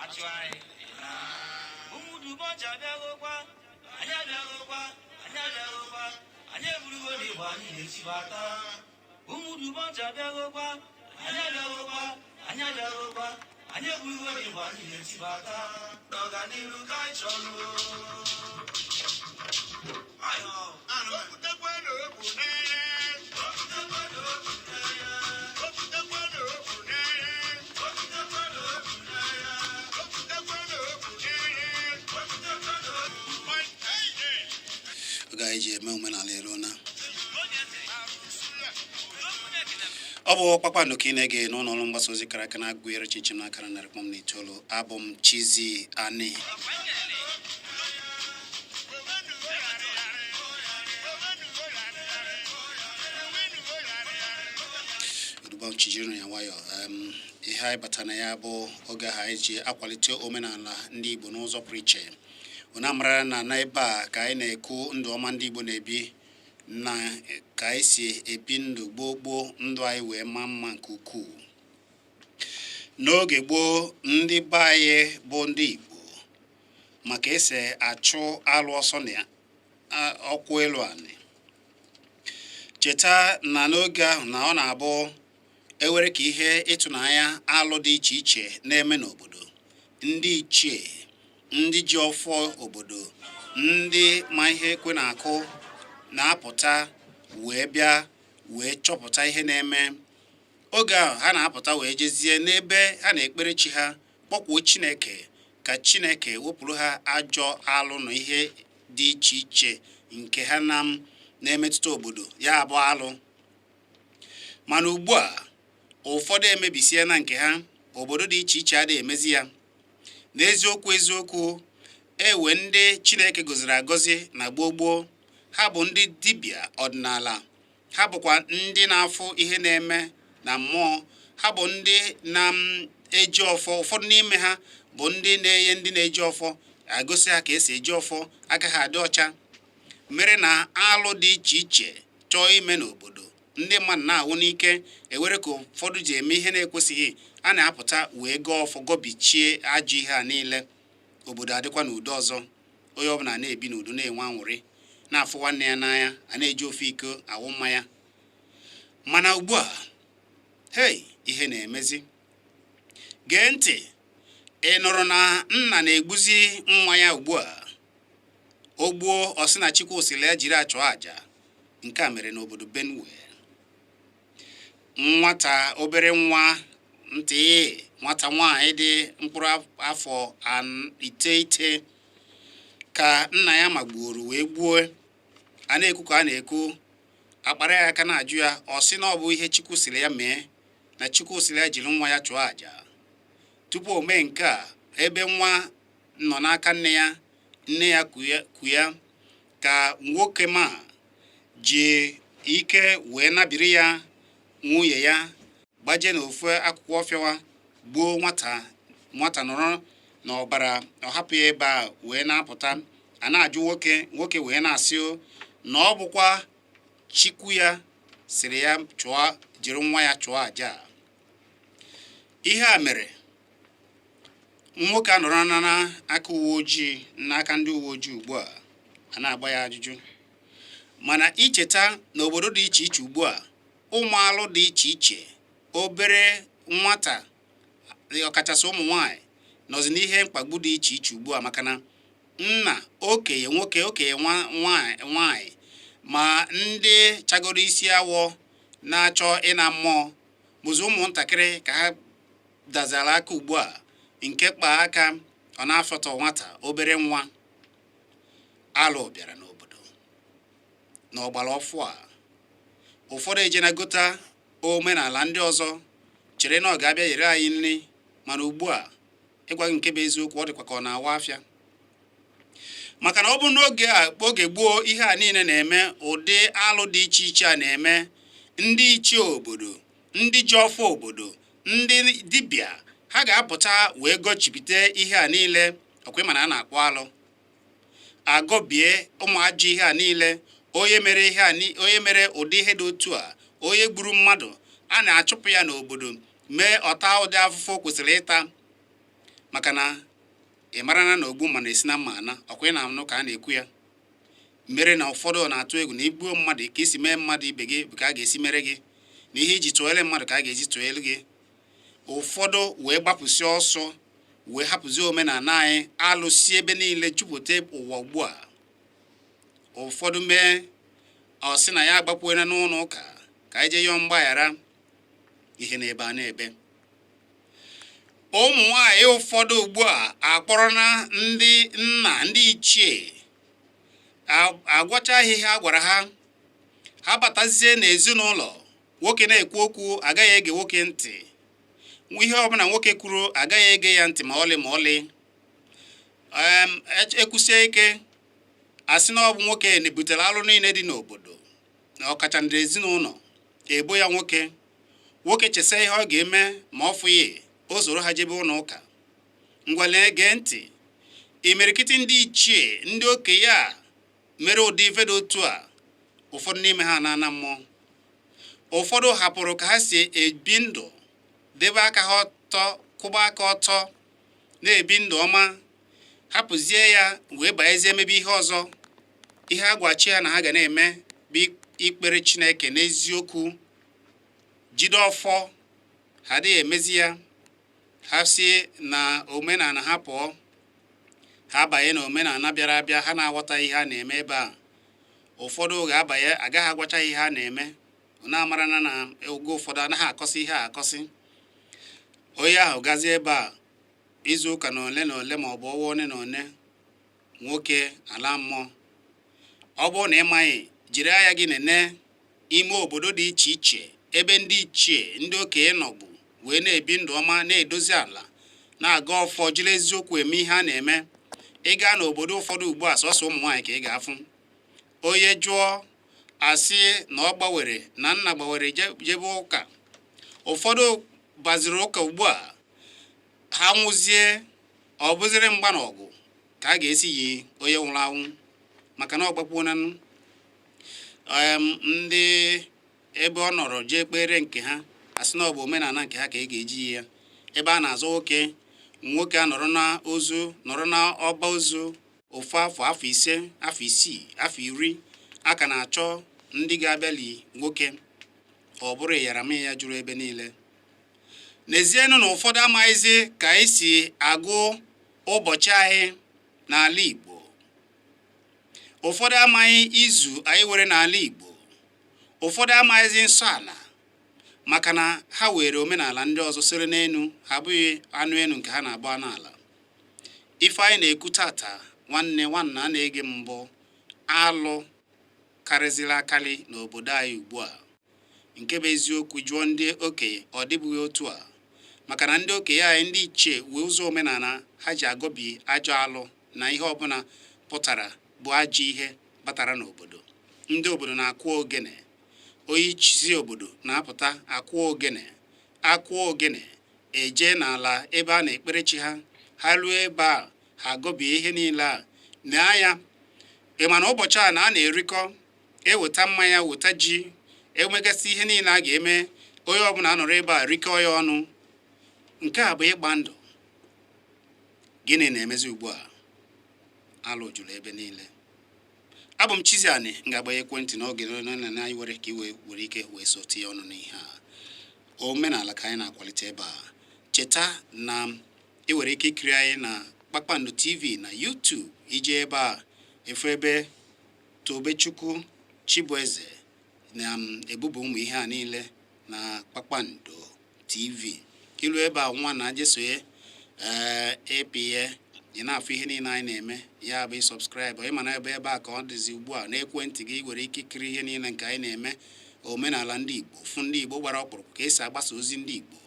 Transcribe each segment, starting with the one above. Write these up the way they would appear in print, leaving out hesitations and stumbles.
Achụ anyị. Ụmụdụbọchị abịaghokwa, anyị abịaghokwa, anyị abịaghokwa, anyị eburugo n'igbo anyị na-esibata. Ụmụdụbọchị abịaghokwa, anyị abịaghokwa, anyị abịaghokwa, anyị eburugo n'igbo anyị na-esibata. N'ọganihu ka anyị chọrọ. Ayo, Okwutekwanụ okwu n'agha. Okwutekwanụ okwu n'agha. Okwutekwanụ okwu n'agha. Okwutekwanụ okwu n'agha. Okwutekwanụ okwu n'agha. Okwutekwanụ okwu. Oge anyị ji eme omenala eruola. Ọ bụ Kpakpando ka ị na-ege n'ụlọ ọrụ mgbasa ozi kara aka na-agụ ere chinchin n'akara 100.9. Abụ m Chizzy Ani. Odugbo chijiri ya nwayọ. Ihe anyị bata na ya bụ oge ahụ anyị ji akwalite omenala ndị Igbo n'ụzọ pụrụ iche. Unu amara na n'ebe a ka anyị na-ekwu ndụ ọma ndị Igbo na-ebi na ka anyị si ebi ndụ gboo gboo, ndụ anyị wee maa mma nke ukwuu. N'oge gboo, ndị be anyị bụ ndị Igbo maka esi achụ alụ ọsọ na ọkwụ elu anị. Cheta na n'oge ahụ na ọ na-abụ ewere ka ihe ịtụnanya alụ dị iche iche na-eme n'obodo, ndị ichie, ndị ji ọfọ obodo, ndị ma ihe ekwe na-akụ na-apụta wee bịa wee chọpụta ihe na-eme. Oge ahụ ha na-apụta wee jezie n'ebe ha na-ekpere chi ha, kpọkwuo Chineke ka Chineke wepụrụ ha ajọ alụ na ihe dị iche iche nke ha na na-emetụta obodo, ya bụ alụ. Mana ugbu a ụfọdụ emebisiela nke ha, obodo dị iche iche adịghị emezi ya. N'eziokwu eziokwu, ewe ndị Chineke gọziri agọzi na gboo gboo, ha bụ ndị dibịa ọdịnala, ha bụkwa ndị na-afụ ihe na-eme na mmụọ, ha bụ ndị na-eji ọfọ. Ụfọdụ n'ime ha bụ ndị na-enye ndị na-eji ọfọ agosi ha ka esi eji ọfọ, aka ha adị ọcha, mere na alụ dị iche iche chọọ ime n'obodo, ndị mmadụ na-awụ n'ike, ewere ka ụfọdụ ji eme ihe na-ekwesịghị, a na-apụta wee gọọ ọfọ gọbichie ajọ ihe a niile, obodo adịkwa n'udo ọzọ. Onye ọbụla na-ebi n'udo, na-enwe anwụrị, na-afụ nwanne ya n'anya, a na-eji ofe iko awụ mmanya. Mana ugbu a, hei, ihe na-emezi. Gee ntị, ị nụrụ na nna na-egbuzi nwa ya ugbu a? O gbuo, ọ sị na Chukwu sịrị ya jiri achụ àjà. Nke a mere n'obodo Benue. Nwata obere nwa ntị, nwata nwaanyị dị mkpụrụ afọ 9 ka nna ya magbuoro wee gbuo. A na-ekwu ka a na-ekwu, akpara ya aka na-ajụ ya, ọ sị na ọ bụ ihe Chukwu sịrị ya mee, na Chukwu sịrị ya jiri nwa ya chụọ àjà. Tupu o mee nke a, ebe nwa nọ n'aka nne ya, nne ya ku ya ka nwoke ma ji ike wee nabiri ya nwunye ya, gbaje n'ofu akwụkwọ ọfịawa gbuo nwata. Nwata nọrọ n'ọbara, ọ hapụ ya ebe a wee na-apụta. A na-ajụ nwoke, nwoke wee na-asị na ọ bụkwa Chukwu ya sịrị ya chụọ, jiri nwa ya chụọ àjà. Ihe a mere nwoke a nọrọ n'aka uwe ojii, n'aka ndị uwe ojii ugbu a, a na-agba ya ajụjụ. Mana icheta na obodo dị iche iche ugbu a, ụmụ alụ dị iche iche, obere nwata, ọkachasị ụmụ nwanyị, nọzi n'ihe mkpagbu dị iche iche ugbu a, maka na nna okenye nwoke, okenye nwaanyị, ma ndị chagoro isi awọ na-achọ ịna mmụọ, bụzi ụmụntakịrị ka ha dazara aka ugbu a. Nke kpaa aka, ọ na-afọtọ nwata obere nwa. Alụ bịara n'obodo na ọgbara ọfụ a. Ụfọdụ ejena gota omenala ndị ọzọ, chere na ọ ga-abịa nyere anyị nri, mana ugbu a, ịgwa gị nke bụ eziokwu, ọ dịkwa ka ọ na-awa afịa. Maka na ọ bụ n'oge a, oge gboo, ihe a niile na-eme, ụdị alụ dị iche iche a na-eme, ndị ichie obodo, ndị ji ọfọ obodo, ndị dibịa, ha ga-apụta wee gọchibite ihe a niile. Ọkwa mana a na-akpọ alụ, agọbie ụmụ ajọ ihe a niile. Onye mere ihe a, onye mere ụdị ihe dị otu a, onye gburu mmadụ, a na-achụpụ ya n'obodo, mee ọta ụdị afụfụ o kwesịrị ịta. Maka na ị mara na ogbu mma na-esi na mma ana, ọkwa ị na-anụ ka a na-ekwu ya, mere na ụfọdụ na-atụ egwu na igbuo mmadụ, ka isi mee mmadụ ibe gị bụ ka a ga-esi mere gị, na ihe iji tụọle mmadụ ka a ga-eji tụọle gị. Ụfọdụ wee gbapụsị ọsọ, wee hapụzi omenala anyị. Alụsị ebe niile jupụta ụwa ugbu a. Ụfọdụ mee, ọ sị na ya agbapụela n'ụlọ ụka ka anyị jee yọọ mgbaghara. Ihe na-ebe a na-ebe, ụmụ nwanyị ụfọdụ ugbu a akpọrọna ndị nna, ndị ichie, agwachaghị ihe a gwara ha. Ha batazie n'ezinụlọ, nwoke na-ekwu okwu, agaghị ege nwoke ntị. Ihe ọbụla nwoke kwuru, agaghị ege ya ntị ma ọlị ma ọlị. Ekwusie ike, asị na ọ bụ nwoke butere alụ niile dị n'obodo, na ọkacha ndị ezinụlọ ebo ya nwoke. Nwoke chesa ihe ọ ga-eme ma ọ fụghị, o soro ha jebe ụlọ ụka. Ngwa, lee, gee ntị. Imirikiti ndị ichie, ndị okenye a mere ụdị ife dị otu a, ụfọdụ n'ime ha na-ana mmụọ. Ụfọdụ hapụrụ ka ha si ebi ndụ, debe aka ha ọtọ, kwụba aka ọtọ, na-ebi ndụ ọma, hapụzie ya wee banyezie mebe ihe ọzọ. Ihe a gwachi ha na ha ga na-eme bụ ikpere Chineke n'eziokwu, jide ọfọ, ha adịghị emezi ya. Ha si na omenala ha pụọ, ha banye na omenala bịara abịa, ha na-aghọta ihe a na-eme ebe a. Ụfọdụ ga-abanye, agaghị agwacha ihe a na-eme, na-amara na oge ụfọdụ anaghị akọsị ihe a akọsị. Onye ahụ gazie ebe a izu ụka na ole na ole, ma ọ bụ ọnwa ole na ole, nwoke ala mmụọ. Ọ bụrụ na ị maghị, jiri anya gị nene ime obodo dị iche iche ebe ndị ichie, ndị okenye nọbụ wee na-ebi ndụ ọma, na-edozi ala, na-aga ọfọ, jiri eziokwu eme ihe a na-eme. Ị gaa n'obodo ụfọdụ ugbu a, sọsọ ụmụ nwaanyị ka ị ga-afụ. Onye jụọ, asị na ọ gbanwere, na nna gbanwere jebe ụka. Ụfọdụ baziri ụka ugbu a, ha nwụzie, ọ bụziri mgba na ọgụ ka a ga-esi yi onye nwụrụ anwụ, maka na ọ gbakpuonanụ ndị ebe ọ nọrọ jee kpere nke ha, asị na ọ bụ omenala nke ha ka ị ga-eji ya. Ebe a na-azọ nwoke, nwoke a nọrọ na ozu, nọrọ na ọba ozu ofu afọ, afọ 5, afọ 6, afọ 10, a ka na-achọ ndị ga-abịali nwoke. Ọ bụrụ ịyarama ya juru ebe niile. N'ezienụ na ụfọdụ amaghịzi ka anyị si agụ ụbọchị anyị n'ala Igbo. Ụfọdụ amaghị izu anyị were n'ala Igbo. Ụfọdụ amaghịzi nsọ ala, maka na ha were omenala ndị ọzọ sere n'enu ha, abụghị anụ enu nke ha na-abụ anụ ala. Ife anyị na-ekwu tata, nwanne nwanna a na-ege mbụ, alụ karịzịrị akarị n'obodo anyị ugbu a. Nke bụ eziokwu, jụọ ndị okenye, ọ dịbụghị otu a, maka na ndị okenye anyị, ndị ichie, wee ụzọ omenala ha ji agọbi ajọ alụ na ihe ọbụla pụtara bụ ajọ ihe batara n'obodo. Ndị obodo na-akụ ogene, onye isi obodo na-apụta akwụ ogene, akwụ ogene, eje n'ala ebe a na-ekpere chi ha. Ha ruo ebe a, ha agọbie ihe niile a na anya. Ị ma na ụbọchị a na a na-erikọ, eweta mmanya, weta ji, enwegasị ihe niile a ga-eme, onye ọbụla nọrọ ebe a rikọọ ya ọnụ. Nke a bụ ịgba ndụ. Gịnị na-emezi ugbu a? Alụ juru ebe niile. Abụ m Chiziani. M ga-agba ekwentị n'oge na anyị were ka iwe were ike wee so tinye ọnụ n'ihe a. Omenala ka anyị na-akwalite ebe a. Cheta na ị nwere ike ikiri anyị na Kpakpando TV na YouTube. Ije ebe a, efu ebe Tobechukwu Chibueze na-ebubu ụmụ ihe a niile na Kpakpando TV. Ilu ebe a, nwa na jesonye ee ịpịye, ị na-afụ ihe niile anyị na-eme. Ya bụ ị subscribe. Ị ma na ebe ebe a ka ọ dịzi ugbu a n'ekwentị gị, ị nwere ike ikiri ihe niile nke anyị na-eme, omenala ndị Igbo, fụ ndị Igbo gbara ọkpụrụkpụ, ka esi agbasa ozi ndị Igbo.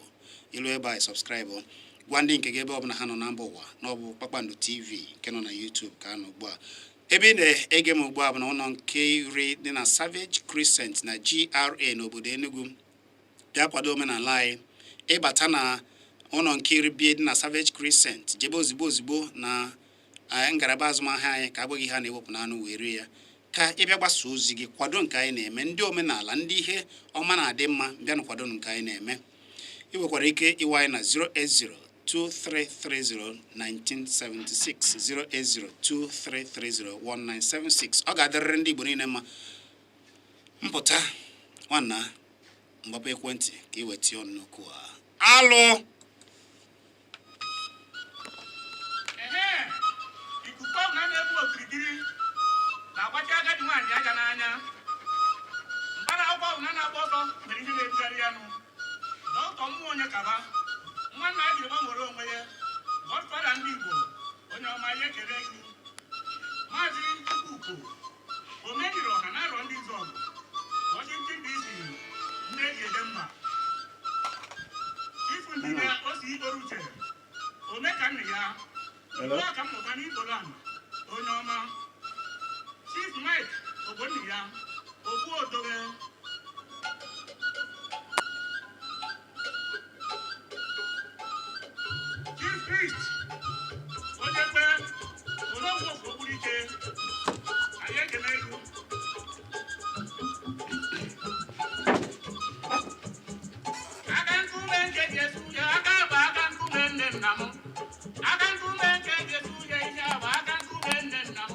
Ilu ebe a, subscribe, gwa ndị nke gị ebe ọbụla ha nọ na mba ụwa na ọ bụ Kpakpando TV nke nọ na YouTube ka a nọ ugbu a. Ebe ị na-ege m ugbu a bụ na ụlọ nke iri dị na Savage Crescent na GRA n'obodo Enugu. Bịa kwado omenala anyị. Ịbata na ụlọ nke iri bie dị na Savage Crescent, jebe ozigbo ozigbo na ngalaba azụmahịa anyị, ka abụghị ihe a na-ewepụ n'anụ wee rie ya, ka ị bịa gbasa ozi gị, kwado nke anyị na-eme. Ndị omenala, ndị ihe ọma na-adị mma, bịanụ kwado nke anyị na-eme. Ị nwekwara ike ịwa anyị na 080 2330 1976, 0802330 1976. Ọ ga-adịrịrị ndị Igbo niile mma. Mpụta nwanna mgbapụ ekwentị ka ị weta ọnụ n'okwu a. Alụ. Ehe, ikuku ọbụla na-egbu okirikiri na-agbachi agadi nwaanyị anya n'anya. Mbara akwụkwọ ọbụla na-agba ọsọ mere ihe na-ebugharị ya nụ. Dọkịta mmụọ onye kaba nwanna a jiri gbanwere onwe ya. Godfather ndị Igbo, onye ọma, ya ekele gị. Maazị Chukwuko omenyiri ọha na arọ ndị Izọgụ, Washington DC, ndị eji eje mba. Ifu ndịda osi ikporo uche ome ka nna ya. Hello? Ndị ọka mmụta n'Igboland, onye ọma. Chief Mike Ogbonna, okwu odobe. Chief Priest onye kwe ologwu okpuru ike, anyị ekele gị. Aka nkume nke Jesu ya aka bụ aka nkume nne nna m. Aka nkume nke Jesu ya ihe a bụ aka nkume nne nna m.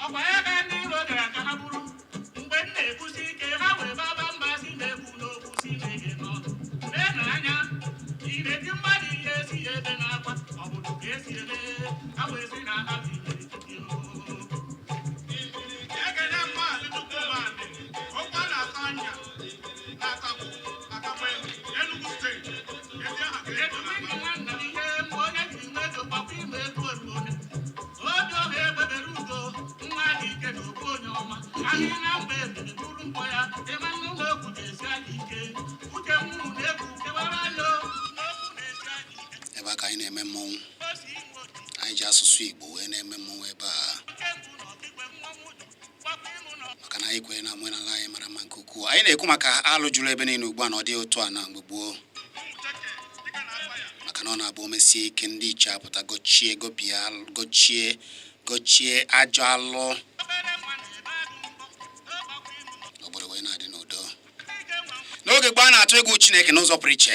Ọkwa ya ka ndị iro gara ka ha bụrụ. Mgbe m na-ekwusi ike, ha wee baba mba, si na-ekwu n'okwu si na-ege n'ọnụ. Lee n'anya, ị na-eti mmadụ ihe esi ya ebe n'akwa. Ọ bụ ka esi eme ha wee sị na ha bụ imerikiti. Ekele Maazị Chukwumadị, okwu a na-ata anya na-atakwu atakwu Enugu Steeti. Ezi aha ka Etu ndị nwanna m ihe mgbe onye jiri nwe ego gbakwa ime ego otu onye. Obi ọha egbebere ugo nwa dị ike na okwu onye ọma. Anyị na mgbe ebiri buru mkpọ ya ịma nnu na okwu na-esi anyị ike. Uche m na-ekwu kewara anya n'okwu na-esi anyị ike. Ebe a ka anyị na-eme mmọnwụ. O si inwe otu Anyị ji asụsụ Igbo wee na-eme mmọnwụ ebe a oke mgbu na ọkigwe mmọnwụ jụ gbakwa ịmụ na maka na anyị kwere na omenala anyị mara mma nke ukwuu. Anyị na-ekwu maka alụ juru ebe niile ugbu a na ọ dịghị otu a na mgbe gboo, maka na ọ na-abụ o mesie ike, ndị ichie apụta gochie, gopie alụ, gochie, gochie ajọ alụ. Obere nwa na-ebe agụ mbọ n'ọgbakwa ịmụ na Obodo wee na-adị n'udo. ike nwa. N'oge gboo, a na-atụ egwu Chineke n'ụzọ pụrụ iche.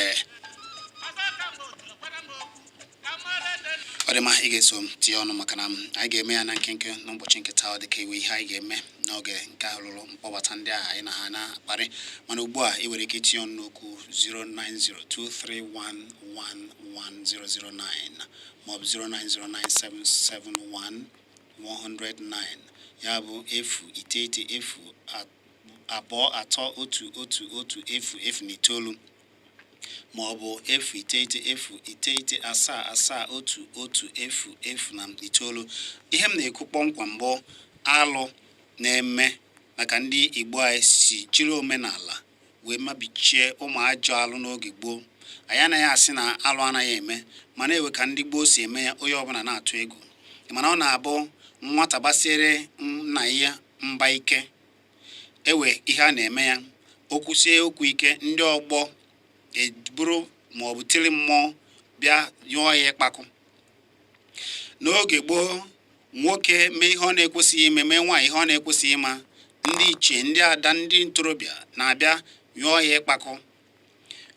Asa ka mgbe otu ọkwara m okwu ka mara ndị Ọ dị mma, ị ga-eso m tinye ọnụ maka na anyị ga-eme ya na nkenke n'ụbọchị nke taa. Ọ dị ka iwe ihe anyị ga-eme n'oge nke ahụ lụrụ mkpọbata ndị a anyị na ha na-akparị, mana ugbu a ị nwere ike itinye ọnụ n'okwu 09023111009 maọbụ 09097711009, ya bụ 09023 1 1 1 0 0 9 ma ọ bụ 0909771 1 1 0 9. Ihe m na-ekwu kpọmkwem bụ alụ na-eme maka ndị Igbo anyị si jiri omenala wee mabichie ụmụ ajọ alụ n'oge gboo. Anyị anaghị asị na alụ anaghị eme, mana ewe ka ndị gboo si eme ya, onye ọbụla na-atụ egwu. Mana ọ na-abụ nwata gbasiere nna ya mba ike, ewe ihe a na-eme ya, o kwusie okwu ike, ndị ọgbọ eburu maọbụ tiri mmụọ bịa yụọ ya ịkpakụ. N'oge gboo, nwoke mee ihe ọ na-ekwesịghị ime, mee nwaanyị ihe ọ na-ekwesịghị ịma, ndị ichie, ndị ada, ndị ntorobịa na-abịa yụọ ya ịkpakụ.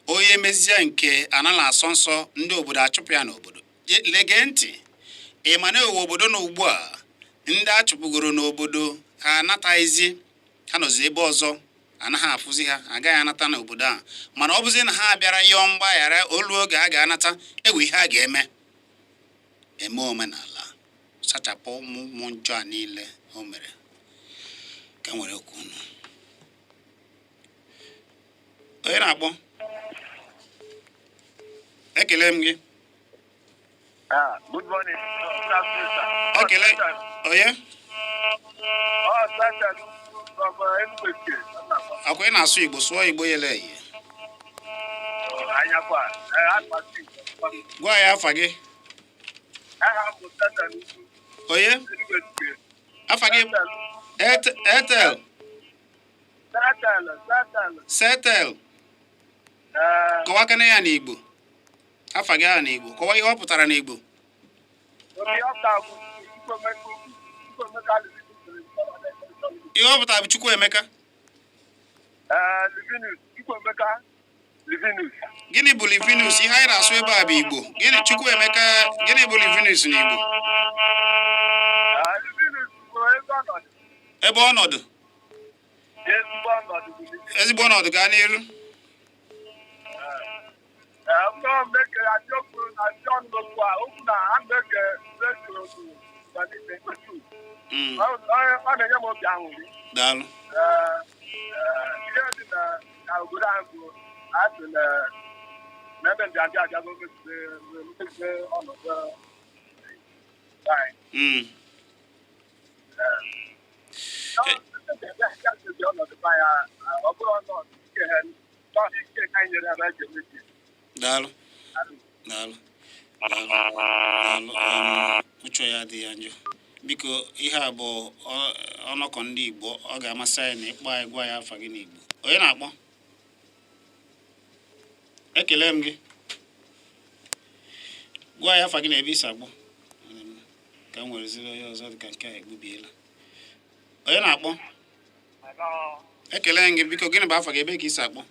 Onye mezie nke anaghị asọ nsọ, ndị obodo achụpụ ya n'obodo. Legee ntị, ị ma na ewe obodo na ugbu a ndị achụpụgoro n'obodo ha anataghịzi, ha nọzi ebe ọzọ, anaghị afụzi ha, agaghị anata n'obodo a. Mana ọ bụzi na ha bịara yọọ mgbaghara, olu oge ha ga-anata, ewe ihe a ga-eme eme omenala sachapụ ụmụ ụmụ njọ a niile o mere. Ka m were okwu unu. Onye na-akpọ? Ekele m gị. Ah, good morning. Good afternoon, sir. Ekele onye? Oh, Sasha from Enugu State. Akwa ị na-asụ Igbo, sụọ Igbo yele eye. Anyakwa. Eh, akpati. Gwa ya afa gị. Aha m bụ Sasha N'Ugwu, Onye? Enugu State. Afa gị? Etel? Satel, Satel. Setel? Eh, Kọwakene ya n'Igbo, afa gị ahụ n'Igbo, kọwa ihe ọ pụtara n'Igbo. Obi ọka bụ Chukwuemeka, Chukwuemeka Livinus. Ihe ọ pụtara bụ Chukwuemeka. Eh, Livinus, Chukwuemeka. Livinus. Gịnị bụ Livinus? Ihe anyị na-asụ ebe a bụ Igbo. Gịnị, Chukwuemeka, gịnị bụ Livinus n'Igbo? Ah, Livinus bụ ebe ọnọdụ. Ebe ọnọdụ. Ezigbo ọnọdụ bụ Livinus. Ezigbo ọnọdụ, gaa n'iru. Ee, m meke ajọ kwuru na John okwu a, okwu na a meke redio otu. Ọ na-enye m obi aṅụrị. Daalụ. Ee, ihe dị na na obodo anyị bụ asị na na ebe mbịambịa abịago mebie ọnọdụ anyị. Ọnọdụ anyị, ọ bụrụ ọnọdụ ike ha, ike ka anyị nyere ha eji emebi. Daalụ, daalụ, daalụ, daalụ. Uche ya adịghị ya njọ. Biko, ihe a bụ ọnọkọ ndị Igbo. Ọ ga-amasị anyị na ịkpọ anyị, gwa ya afa gị n'Igbo. Onye na-akpọ? Ekele m gị. Gwa ya afa gị na ebe isi akpọ, ka m wereziri onye ọzọ dị ka nke a egbubiela. Onye na-akpọ? Ekele m gị. Biko, gịnị bụ afa gị, ebe ka isi akpọ?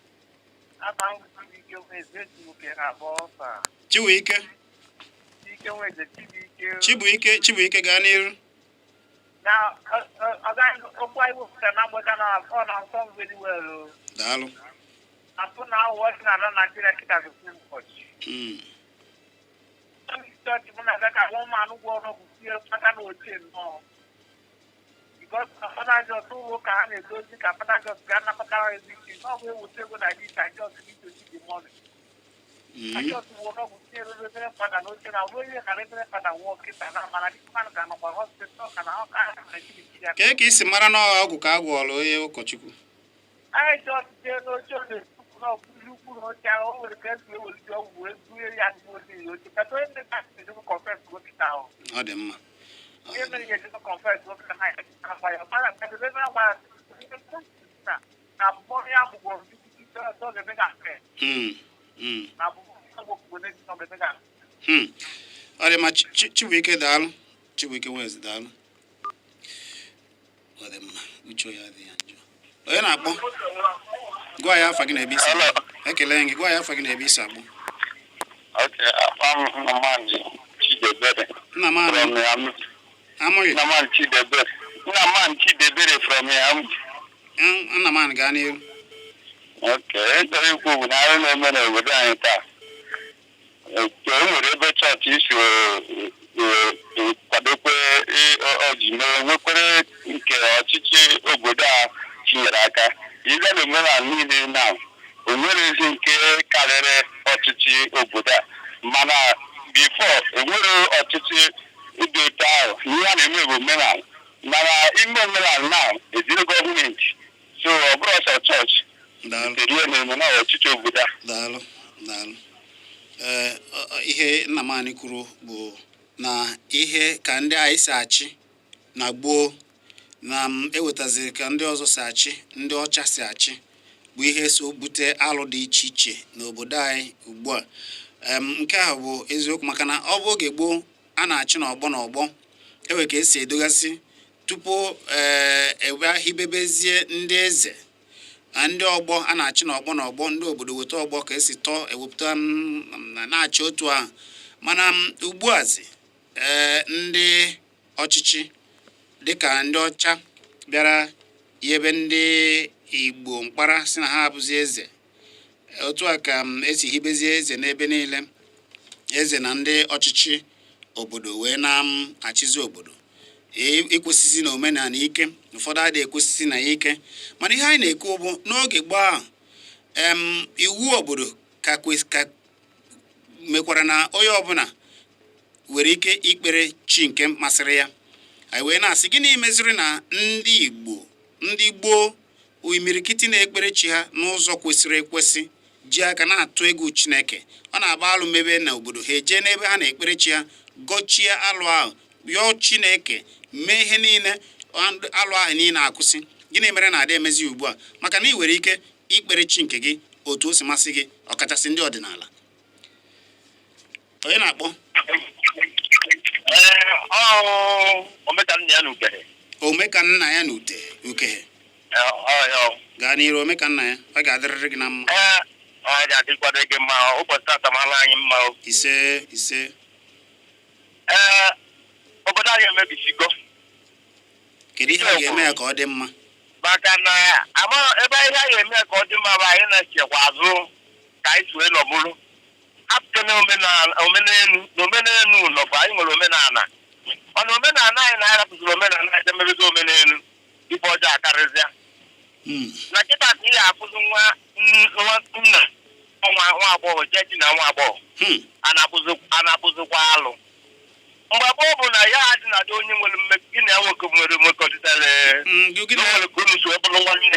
Chibuike. Chibuike, Chibuike, gaa n'iru. Na ọgaghị okwu anyị wepụtara na mgbede na ọ na-asọ m very well o. Daalụ. Apụ na awụ ọchị na ala Naijiria kịta dị too much. Chọọchị m na-aga ka nwa ụmụ gwọ ọnọgwụ sie maka na ochie nnọọ. Because na Fada Jos, ụlọ ụka ha na-edozi ka Fada Jos ga-anakọta ha ezi ike. Na ọ bụ eweta ego na dis and just need to see the money. Just wụ ọnọgwụ sie reverend fada n'oche na ọ bụrụ ihe ka reverend fada nwụọ kịta na mana ndị mmadụ ga-anọkwa hospital ka na ọka ha na-echiri. Kee ka isi mara na ọgwụ ka a gwọrọ onye ụkọchukwu? Anyị just jee n'oche, ọ na-ekwu na ọbụrụ ukwu na oche ahụ, o nwere ka esi ewelite ọgwụ wee bunye ya ndị ozi ya oche kata onye ndị kasị ejego confess dọkịta ahụ. Ọ dị mma. Onye mere ya ejego confess dọkịta na ya agba ya mara ka ebe agba ya na na abụbọ ya gbugoro ọ ga-eme ga mfe na abụbọ ya gbugoro n'ezi ọ ga-eme ga. Ọ dị mma. Chibuike, daalụ. Chibuike West, daalụ. Ọ dị mma, uche ya adịghị ya njọ. Onye na-akpọ? Gwa ya afa gị na ebe isi akpọ. Ekele gị. Gwa ya afa gị na ebe isi akpọ. Okay, I'm Nnamdi Chidebere Nnamani from Yam. Amụghị. Nnamdi Chidebere. Nnamdi Chidebere from Yam. Nnamani, gaa n'ihu. Okay, ịchọrọ ikwu bụ na arụ na-eme n'obodo anyị taa. Nke e nwere ebe chọọchị isi kwadokwe ọji mee, nwekwere nke ọchịchị obodo a tinyere aka. Ịga na omenala niile na o nwere ezi nke karịrị ọchịchị obodo a, mana before enwere ọchịchị dị otu ahụ, ihe a na-eme bụ omenala, mana ime omenala na ejiri gọọmenti, so ọ bụrụ ọsọ chọọchị Daalụ. tere ihe na-eme na ọchịchị obodo a. Daalụ, daalụ. Ee, ihe Nnamani kwuru bụ na ihe ka ndị anyị si achị na gboo na m ewetaziri ka ndị ọzọ si achị, ndị ọcha si achị, bụ ihe so bute alụ dị iche iche n'obodo anyị ugbu a. Nke ahụ bụ eziokwu, maka na ọ bụ oge gboo a na-achị n'ọgbọ n'ọgbọ, ewe ka esi edogasị tupu ee ewe hibebezie ndị eze na ndị ọgbọ a na-achị n'ọgbọ n'ọgbọ, ndị obodo weta ọgbọ ka esi tọọ ewepụta na-achị otu ahụ. Mana ugbuazi, ee, ndị ọchịchị dịka ndị ọcha bịara yebe ndị Igbo mkpara, si na ha abụzi eze. Otu a ka esi hibezie eze n'ebe niile, eze na ndị ọchịchị obodo wee na-achịzi obodo. Ịkwụsịsị na omenala ike, ụfọdụ adịghị ekwesịsị na ya ike. Mana ihe anyị na-ekwu bụ n'oge gboo ahụ, iwu obodo ka ka mekwara na onye ọbụla nwere ike ikpere chi nke masịrị ya. Anyị wee na-asị, gịnị meziri na ndị Igbo, ndị gboo, imirikiti na-ekpere chi ha n'ụzọ kwesịrị ekwesị, ji aka na-atụ egwu Chineke? Ọ na-agba alụ mebe n'obodo, ha eje n'ebe ha na-ekpere chi ha, gọchie alụ ahụ, yọọ Chineke, mee ihe niile, alụ ahụ niile akwụsị. Gịnị mere na adị emezi ugbu a? Maka na ị nwere ike ikpere chi nke gị otu o si masị gị, ọkachasị ndị ọdịnala. Onye na-akpọ? Omeka nna ya n'Ukene. Omeka nna ya na ute ukehe. Gaa n'iru, omeka nna ya. Ọ ga-adịrịrị gị na mma. Ee. Ọ ga-adịkwado gị mma ụbọchị tata mara anyị mma o. Ise, ise. Ee, obodo anyị emebisigo. Kedu ihe a ga-eme ya ka ọ dị mma? Maka na ama ebe ihe anyị eme ka ọ dị mma bụ anyị na-echekwa azụ ka anyị si wee nọbụrụ. Hapụte na omenelu na omenelu nọbụ anyị nwere omenala. Mana omenala anyị na-arapụziri omenala anyị emebezi omenelu ife ọjọọ akarịzịa. Na kịta ka ị ga-akụzi nwa nwa nna nwa nwa agbọghọ jee di na nwa agbọghọ a na-akpụzikwa alụ. Mgbe gboo bụ na ya adị na dị onye nwere mmekọ gị na ya nwoke nwere mmekọrịta Gị na na nwere ka unu si wee bụrụ nwanne.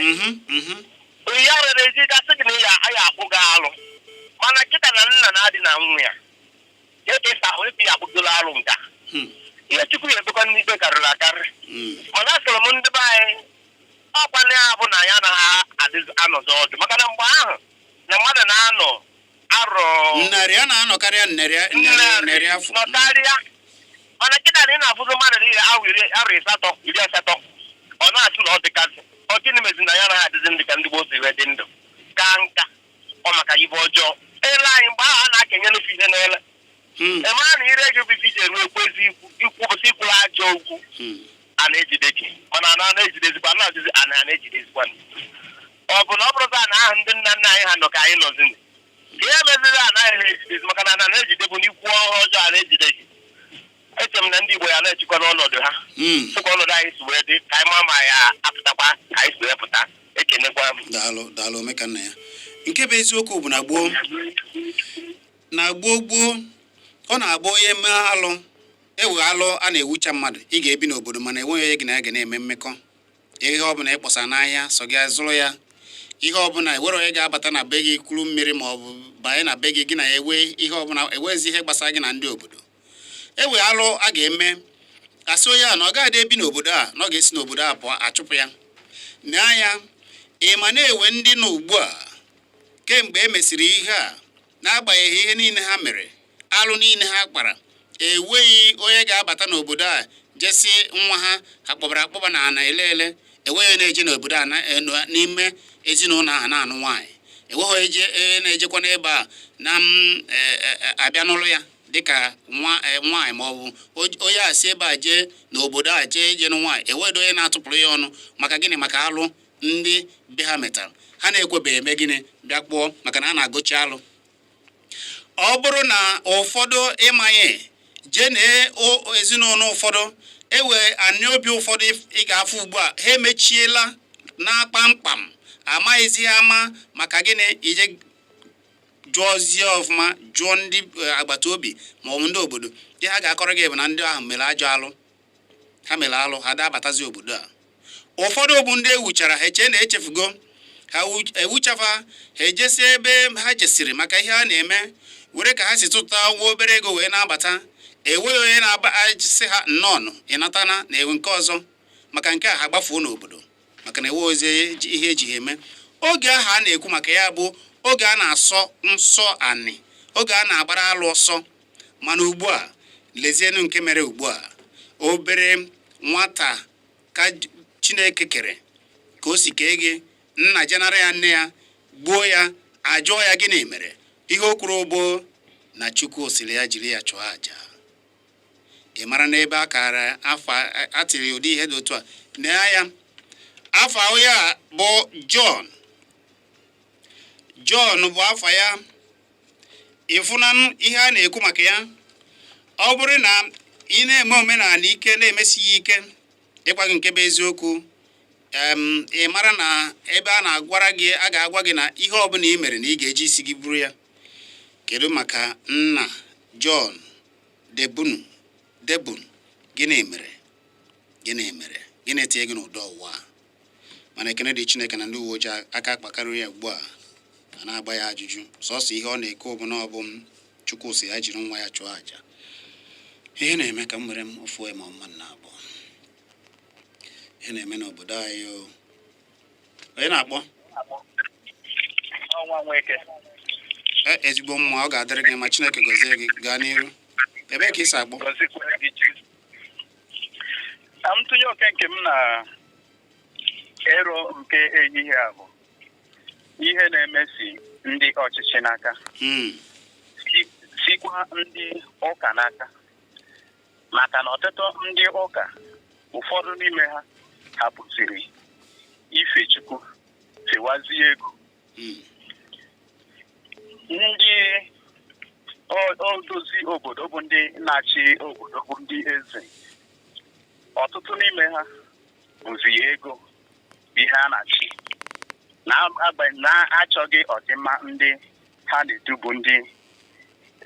Ya rere ezi gasị gị na ya anyị akpụ gị alụ, mana kịta na nna na-adị na nwa ya ebe ịsa ahụ ebe ya akpụgolo alụ nka. Ihe Chukwu ya ebekwa n'ikpe karịrị akarị. Mana asịrị m ndị be anyị ọkwa na ya bụ na ya anaghị anọzi ọdụ, maka na mgbe ahụ na mmadụ na-anọ arọ Nnarị a na-anọ karịa nnarị nnarị narị afọ. Nọkarịa, mana kịta na ị na-afụzi mmadụ dị ahụ arọ 80 80, ọ na-asị na ọ dịkasị ọ gịnị mezi na ya anaghị adịzi ndị ka ndị gboo si wee dị ndụ ka nka ọ maka ibe ọjọọ ele anyị mgbe ahụ a na-akenye n'ofe ihe n'ele. Ị mara na ire gị bụ ife iji eru ekwu ezi ikwu ikwupụsị ikwuru ajọ okwu a na-ejide gị, mana a na-ejidezikwa a na-ajụzi a na-ejidezikwa. Ọ bụ na ọ bụrụzi ana ahụ ndị nna nna anyị ha nọ ka anyị nọzini ka ihe meziri anaghị ha ejidezi, maka na ana na-ejide bụ n'ikwu ọhụụ ọjọọ a na-ejide gị. Eche m na ndị Igbo ya na-echikwa n'ọnọdụ ha tụkwa ọnọdụ anyị si wee dị ka anyị ma ma ya apụtakwa ka anyị si wee pụta. Ekenekwa m. Daalụ, daalụ, omeka nna ya. Nke bụ eziokwu bụ na gboo na gboo gboo ọ na-abụ onye mee alụ ewe alụ a na-ewucha mmadụ, ị ga-ebi n'obodo mana enweghị onye gị na ya ga na-eme mmekọ. Ihe ọbụla ị kpọsara n'ahịa sọ gị zụrụ ya, ihe ọbụla ewere onye ga-abata na be gị kuru mmiri ma ọ bụ banye na be gị gị na ya ewe ihe ọbụla ewezi ihe gbasara gị na ndị obodo. Ewe alụ a ga-eme asị onye a na ọ gaghị ebi n'obodo a, na ọ ga-esi n'obodo a pụọ, achụpụ ya. Nee anya, ị ma na-ewe ndị nọ ugbu a kemgbe e mesịrị ihe a, n'agbanyeghị ihe niile ha mere, alụ niile ha kpara, enweghị onye ga-abata n'obodo a jesi nwa ha ha kpọbara akpọba na ana ele ele. Enweghị onye na-eje n'obodo a n'ime ezinụlọ ahụ na-anụ nwaanyị. Enweghị onye na-ejekwa n'ebe a na abịa n'ụlọ ya dịka nwa nwaanyị ma ọ bụ onye a si ebe a jee n'obodo a jee jee nụ nwaanyị. Enweghị onye na-atụpụrụ ya ọnụ. Maka gịnị? Maka alụ ndị be ha metara ha na-ekwebeghị eme gịnị bịa kpụọ, maka na a na-agụchi alụ. Ọ bụrụ na ụfọdụ ịmanye jee na ezinụlọ ụfọdụ ewe anị obi ụfọdụ ị ga-afụ ugbu a ha emechiela na kpamkpam, amaghịzi ama. Maka gịnị? Ije jụọzie ọfụma, jụọ ndị agbata obi ma ọ bụ ndị obodo, ihe ha ga-akọrọ gị bụ na ndị ahụ mere ajọ alụ, ha mere alụ, ha dabatazi obodo a. Ụfọdụ bụ ndị ewuchara ha echee na echefugo ha, ewuchafa ha ejesi ebe ha jesiri maka ihe a na-eme, were ka ha si tụta nwa obere ego wee na-abata. Enweghị onye na-asị ha nnọọ ịnatana na ewe nke ọzọ. Maka nke a ha gbafuo n'obodo, maka na enwe ozi ihe eji ha eme. Oge ahụ a na-ekwu maka ya bụ oge a na-asọ nsọ anị, oge a na-agbara alụ ọsọ. Mana ugbu a lezienụ nke mere ugbu a, obere nwata ka Chineke kere ka o si kee gị, nna jenara ya nne ya gbuo ya, ajụọ ya gịnị mere, ihe o kwuru bụ na Chukwu siri ya jiri ya chụọ àjà. Ị mara na ebe a kara afọ atịrị ụdị ihe dị otu a nee ya. Afa onye a bụ John. John bụ afa ya. Ịfụnanụ ihe a na-ekwu maka ya. Ọ bụrụ na ị na-eme omenala ike na-emesighị ike ịgwa gị nke bụ eziokwu, ị mara na ebe a na-agwara gị a ga-agwa gị na ihe ọbụla ị mere na ị ga-eji isi gị buru ya. Kedu maka nna John Debunu? Debun, gịnị mere? Gịnị mere? Gịnị tinye gị n'ụdọ ụwa a? Mana ekene dị Chineke na ndị uwe ojii aka akpakarịrị ya ugbu a, a na-agba ya ajụjụ. Sọsọ ihe ọ na-eke bụ na ọ bụ m Chukwu si ya jiri nwa ya chụọ àjà. Ihe na-eme ka m were m ofu ma mma na abụọ ihe na-eme n'obodo anyị o. Onye na-akpọ? Ọnwa Nweke. Ezigbo mma, ọ ga-adịrị gị ma Chineke gọzie gị. Gaa n'iru, ebee ka ị si akpọ? Gọzikwere gị chi. Na ntụnye oke nke m na ero nke ehihie a bụ ihe na-emesi Ndị ọchịchị n'aka, sikwa ndị ụka n'aka, maka na ọtụtụ ndị ụka, ụfọdụ n'ime ha hapụziri ife Chukwu, fewazie ego. Ndị odozi obodo bụ ndị na-achị obodo, bụ ndị eze, ọtụtụ n'ime ha bụzi ego bụ ihe a na-achị, na-achọghị ọdịmma ndị ha na-edubu, ndị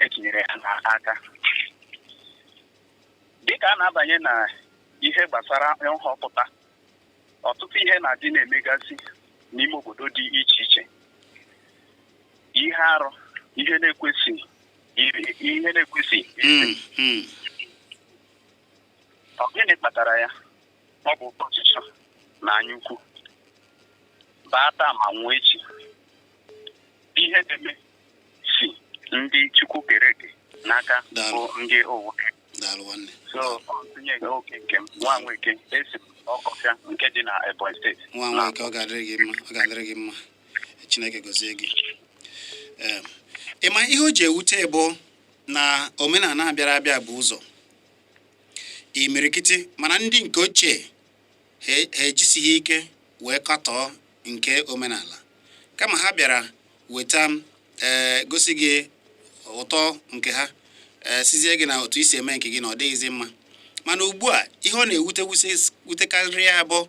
etinyere ha n'aka. Dịka a na-abanye na ihe gbasara nhọpụta, ọtụtụ ihe na-adị na-emegasị n'ime obodo dị iche iche, ihe arụ, ihe na-ekwesị, ihe na-ekwesị. Ọ gịnị kpatara ya? Ọ bụ ọchịchọ na anya ukwu, baa taa ma nwụọ echi. Ihe na-eme si ndị Chukwu kere eke n'aka bụ ndị owu. Daalụ, nwanne. So ọ ntụnye oke nke m, nwa Nweke, esi m Ọkọfịa nke dị na Ebonyi Steeti. Nwa Nweke, ọ ga-adịrị gị mma, ọ ga-adịrị gị mma. Chineke gọzie gị. Ee, ị ma ihe o ji ewute bụ na omenala bịara abịa bụ ụzọ imirikiti, mana ndị nke ochie ha ejisighị ike wee katọọ nke omenala, kama ha bịara weta, ee, gosi gị ụtọ nke ha, ee, sizie gị na otu isi eme nke gị na ọ dịghịzi mma. Mana ugbu a, ihe ọ na-ewute wutekarị ya bụ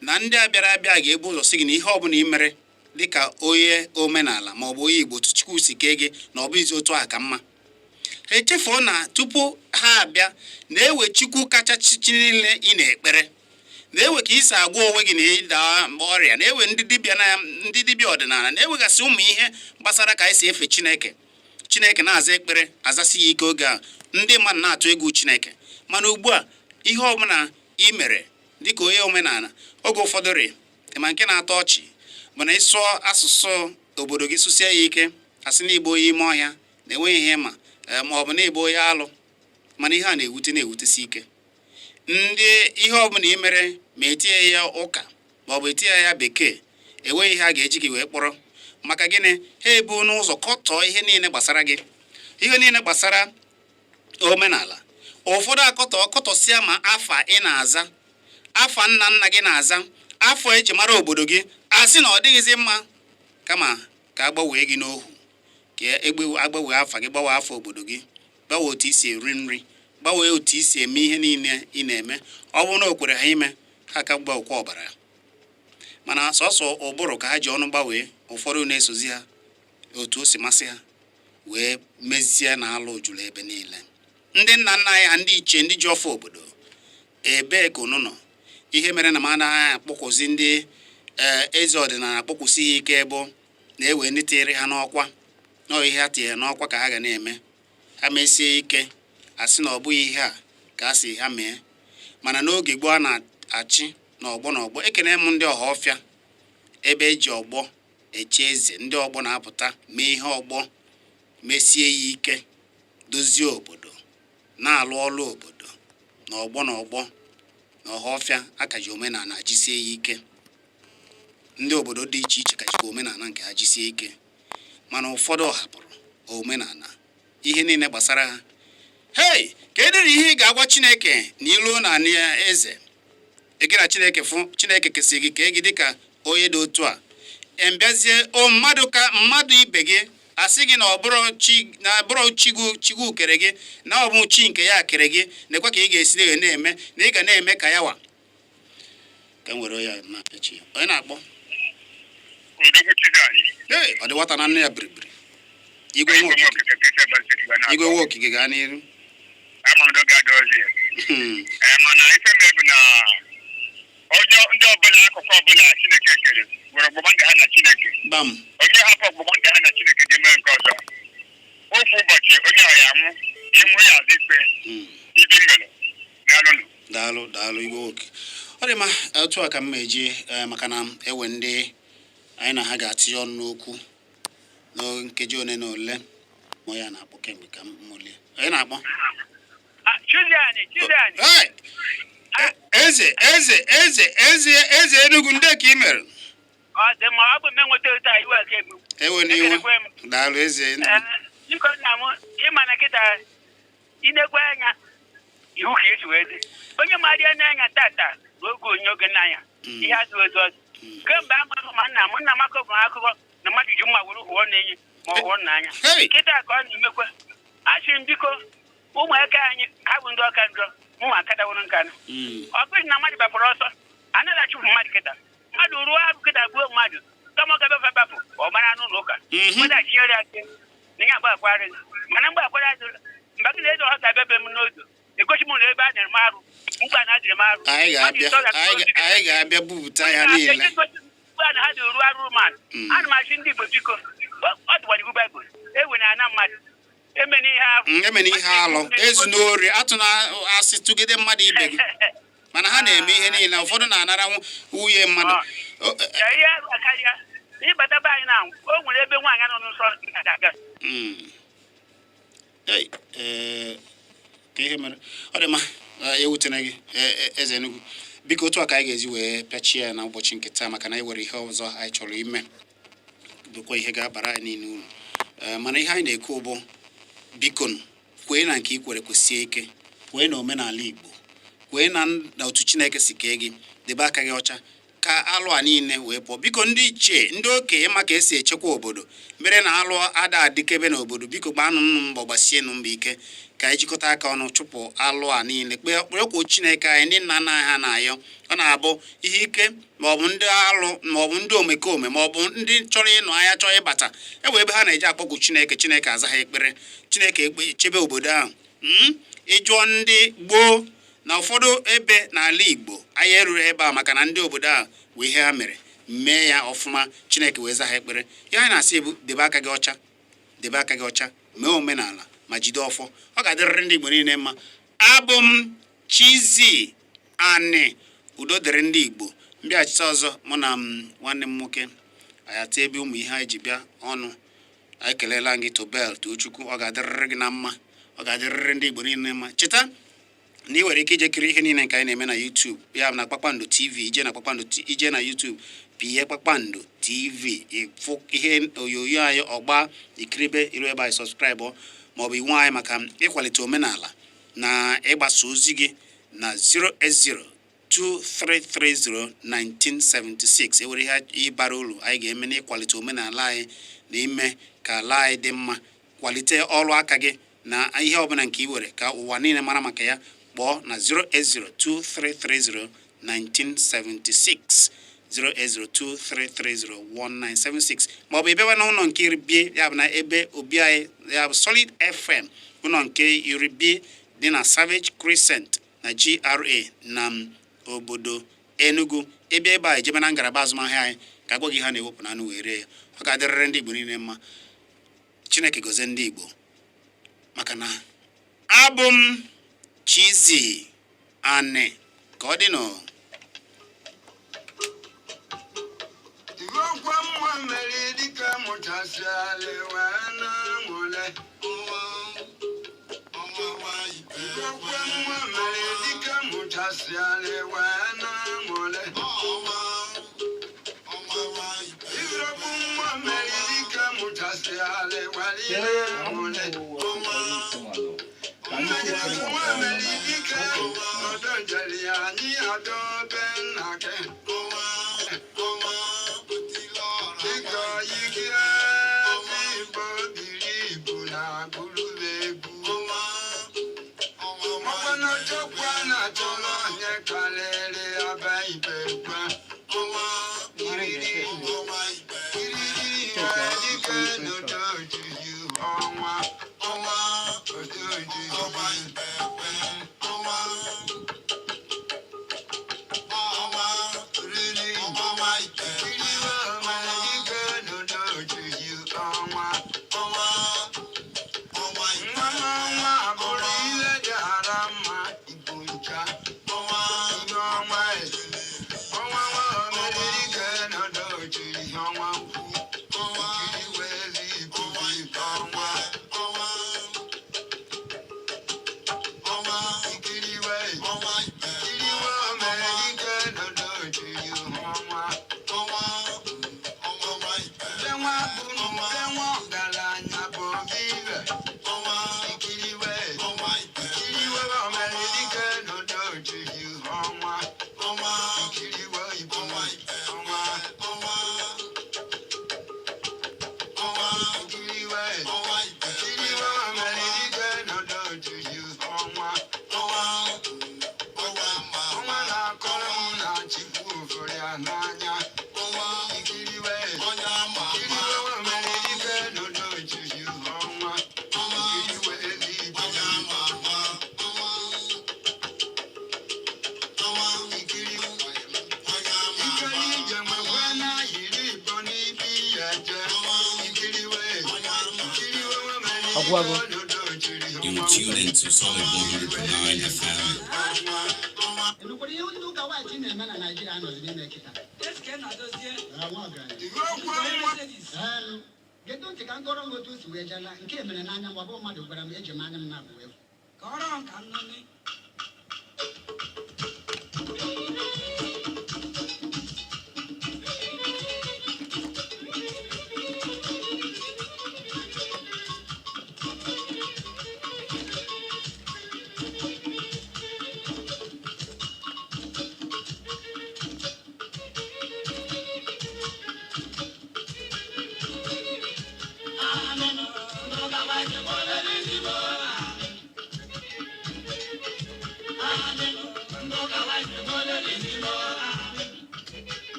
na ndị a bịara abịa ga-ebu ụzọ sị gị na ihe ọbụla ị mere dịka onye omenala ma ọ bụ onye Igbo, otu Chukwu si kee gị, na ọ bụghịzi otu a ka mma. Ha echefuo na tupu ha abịa na-ewe Chukwu kacha chi niile ị na-ekpere, na-ewe ka isi agwọ onwe gị na ịda mgbe ọrịa, na-ewe ndị dibịa na ndị dibịa ọdịnala, na-ewegasị ụmụ ihe gbasara ka anyị si efe Chineke. Chineke na-aza ekpere, azasị ya ike. Oge a ndị mmadụ na-atụ egwu Chineke. Mana ugbu a, ihe ọbụla ị mere dịka onye omenala, oge ụfọdụ rị ma nke na-atọ ọchị bụ na ịsụọ asụsụ obodo gị, sụsie ya ike, asị na igbo onye ime ọhịa na-enweghị ihe ma ma ọ bụ na ịbụ onye alụ. Mana ihe a na-ewute, na-ewutesi ike. Ndị ihe ọbụla ị mere, ma etinye ya ụka ma ọ bụ etinye ya bekee, enweghị ihe a ga-eji gị wee kpọrọ. Maka gịnị? Ha ebu n'ụzọ kọtọọ ihe niile gbasara gị, ihe niile gbasara omenala. Ụfọdụ akọtọ kọtọsịa ma afa ị na-aza, afa nna nna gị na-aza, afọ eji mara obodo gị, a sị na ọ dịghịzị mma, kama ka a gbanwee gị n'ohu, ka egbe agbanwee afa gị, gbanwee afọ obodo gị, gbanwee otu isi eri nri, gbanwee otu isi eme ihe niile ị na-eme. Ọ bụrụ na o kwere ha ime, ha ka gbanwekwa ọbara. Mana sọsọ ụbụrụ ka ha ji ọnụ gbanwee. Ụfọdụ na-esozi ha otu o si masị ha wee mezie na alụ juru ebe niile. Ndị nna nna anyị ha, ndị ichie, ndị ji ọfọ obodo, ebee ka unu nọ? Ihe mere na m anaghị akpọkwụzi ndị, ee, eze ọdịnala, akpọkwụsị ha ike bụ na-ewe ndị tinyere ha n'ọkwa nọọ ihe ha tinyere n'ọkwa ka ha ga na-eme. Ha mesie ike, asị na ọ bụghị ihe a ka a sị ha mee. Mana n'oge gboo, a na-achị n'ọgbọ n'ọgbọ. Ekene m ndị ọha ọfịa, ebe eji ọgbọ eche eze. Ndị ọgbọ na-apụta mee ihe ọgbọ, mesie ya ike, dozie obodo, na-alụ ọlụ obodo n'ọgbọ n'ọgbọ. Na ọha ọfịa akaji omenala jisie ya ike. Ndị obodo dị iche iche ka jikwa omenala nke ha jisie ike, mana ụfọdụ hapụrụ omenala, ihe niile gbasara ha. Hei, ka edere ihe ị ga-agwa Chineke na iluo na anị eze gị na Chineke fụ. Chineke kesịrị gị, kee gị dịka onye dị otu a, mbịazie o mmadụ ka mmadụ ibe gị asị gị na ọ bụrụ chi, na bụrụ chigwu chigwu kere gị, na ọ bụ chi nke ya kere gị, nekwa ka ị ga-esi na-eme, na ị ga na-eme ka ya wa. Ka m were ya na-apịachi onye na-akpọ. Odogwu Chizzy. Ee, ọ dị nwata na nne ya biribiri. Igwe nwa okike, igwe nwa okike, gaa n'iru. Ama m n'oge adọzi ya. Ee, mana ife mere bụ na onye ndị ọbụla, akụkụ ọbụla Chineke kere nwere ọgbụgba ndụ ha na Chineke. Gbam. Onye hapụ ọgbụgba ndụ ha na Chineke ga mee nke ọzọ, ofu ụbọchị onye ọya anwụ, ịnwụ ya azụ ikpe. Ibi mere daalụnụ. Daalụ, daalụ, igwe nwoke. Ọ dị mma. Otu a ka m eji, maka na ewe ndị anyị na ha ga-atinye ọnụ n'okwu na nkeji one na ole. Ma ya na-akpọ kemgbe, ka m mụlie onye na-akpọ. Chiziani, Chiziani. Hey! Eze, eze, eze, eze, eze Enugu, ndị ka ị mere? Ọ dị mma, ọ bụ m enweta otu a iwe aka egbu. Ewe n'iwe. Ekelekwe m. Daalụ, eze. Ee, biko nna m, ịma na kịta inekwe anya ihu ka esi wee dị onye maara n'anya tata bụ oge onye oge n'anya ihe adịghị otu ọzọ. Kemgbe amaghị ma nna m akọbụ akụkọ na mmadụ ji mma were hụọ na-enye ma ọ hụọ n'anya. Hey! Kịta ka ọ na-emekwa, asị m biko, ụmụaka anyị ha bụ ndị ọka njọ, mụnwa akadaworo nkanụ. Ọ bụghị na mmadụ gbapụrụ ọsọ, anaghị achụpụ mmadụ. Kịta mmadụ ruo abụ kịta gbuo mmadụ, kama ọ ga-abịa bapụ ọ mara n'ụlọ ụka. Mmadụ achinyere ya aka na ya agbakwarị, mana mgbe akwara adịrị mgbe gị na-eze ọha ga-abịa be m n'oge egosi m na ebe a dịrị m arụ mgbe a na-adịrị m arụ. Anyị ga-abịa, anyị ga-abịa bupụta ya niile. Mgbe a na ha dị ruo arụ mmadụ. Ana m asị ndị Igbo, biko, ọ dịkwara iwu Baịbụl ewe na ana mmadụ emena ihe arụ. Emena ihe alụ, ezu n'ori, atụ na asị tụgide mmadụ ibe gị, mana ha na-eme ihe niile. Ụfọdụ na-anara nwunye mmadụ. Ee, ihe arụ akarịa. Ịbata be anyị na o nwere ebe nwaanyị nọ n'nsọ ga-aga. Ei, ka ihe mere ọ dị mma, ewutena gị. Eze Enugu, biko, otu a ka anyị ga-ezi wee pịachie ya na ụbọchị nke taa, maka na anyị nwere ihe ọzọ anyị chọrọ ime, bụkwa ihe ga-abara anyị niile uru. Mana ihe anyị na-ekwu bụ, biko nụ, kwee na nke ị kwere kwesie ike, kwee na omenala Igbo, kwee na otu Chineke si kee gị, debe aka gị ọcha ka alụ a niile wee pụọ. Biko, ndị ichie, ndị okenye, ma ka esi echekwa obodo mere na alụ ada adịkebe n'obodo, biko, gbaanụ nnụ mbọ, gbasienụ mbọ ike ka anyị jikọta aka ọnụ chụpụ alụ a niile. Kpee kperekwa Chineke anyị, ndị nna nna anyị ha na-ayọ. Ọ na-abụ ihe ike, maọbụ ndị alụ, maọbụ ndị omekome, maọbụ ndị chọrọ ịnụ anya chọrọ ịbata, e wee ebe ha na-eji akpọku Chineke, Chineke aza ha ekpere, Chineke ekpe chebe obodo ahụ. Ịjụọ ndị gboo na ụfọdụ ebe n'ala Igbo, anyị eruru ebe a maka na ndị obodo a wee ihe ha mere mee ya ọfụma, Chineke wee za ha ekpere. Ihe anyị na-asị bụ, debe aka gị ọcha, debe aka gị ọcha, mee omenala ma jide ọfọ. Ọ ga-adịrịrị ndị Igbo niile mma. Abụ m Chizzy Ani. Udo dịrị ndị Igbo. Mbịachite ọzọ, mụ na m nwanne m nwoke anyị ata ebe ụmụ ihe anyị ji bịa ọnụ. Anyị kelela gị, Tobel Tochukwu. Ọ ga-adịrịrị gị na mma, ọ ga-adịrịrị ndị Igbo niile mma. Cheta na ị nwere ike ije kiri ihe niile nke anyị na-eme na YouTube, ya bụ na Kpakpando TV. Ije na Kpakpando, ije na YouTube, pịye Kpakpando TV, ịfụ ihe onyonyo anyị ọgba ikiribe iru ebe anyị. Subscribe maọbụ iwu anyị maka ịkwalite omenala na ịgbasa ozi gị na 08023301976. Ewere ihe ịbara uru anyị ga-eme n'ịkwalite omenala anyị na ime ka ala anyị dị mma, kwalite ọrụ aka gị na ihe ọbụla nke ị were ka ụwa niile mara maka ya. Kpọọ na 08023301976, 08023301976, maọbụ ị bịawa n'ụlọ nke iri bie, ya bụ na ebe obi anyị, ya bụ Solid FM, ụlọ nke iri bie dị na Savage Crescent na GRA na obodo Enugu. Ịbịa ebe a, ejebe na ngalaba azụmahịa anyị ka agwa gị ha na-ewepụ na anụ wee ree ya. Ọ ga-adịrịrị ndị Igbo niile mma. Chineke gozie ndị Igbo, maka na abụ m Chizzy Ani. Ka ọ dị nụ. Igokwa mma mere dịka mụchasịala wee na-aṅụle. Igokwa mma mere dịka mụchasịala wee na-aṅụle. Igokwu mma mere dịka mụchasịala wee na-aṅụle. Nwa mere dịka ọdọ njeli anyị adọbe nna gị. Dịka ike Igbo biri ibu na gụrụbe egwu. Ọkwana chọkwa na chọrọ onye karịrị aba ibe gwa. Iriri iriri ya dịka n'odojuju ọnwa. Odojuju. Riri iriwe ọma dịka n'odojuju ọnwa. Nwa nwa bụrụ ihe dị ara mma ibu ncha. Ihe Agwụgwagụ. You tune into Solid 100.9 FM. Emekwara ihe ndị ụka white na-eme na Naịjirịa anọzi n'ime kịta. Ah, nwa ọgaranya. Elu. Gedo ntị ka m kọrọ m otu o si wee jela nke mere n'anya m, ọ bụ mmadụ gwara m, eji m anya m na-abụ wee fụ.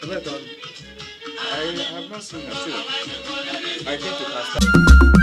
Ebee ka ọ nọ? I have not seen her too. I think it has started.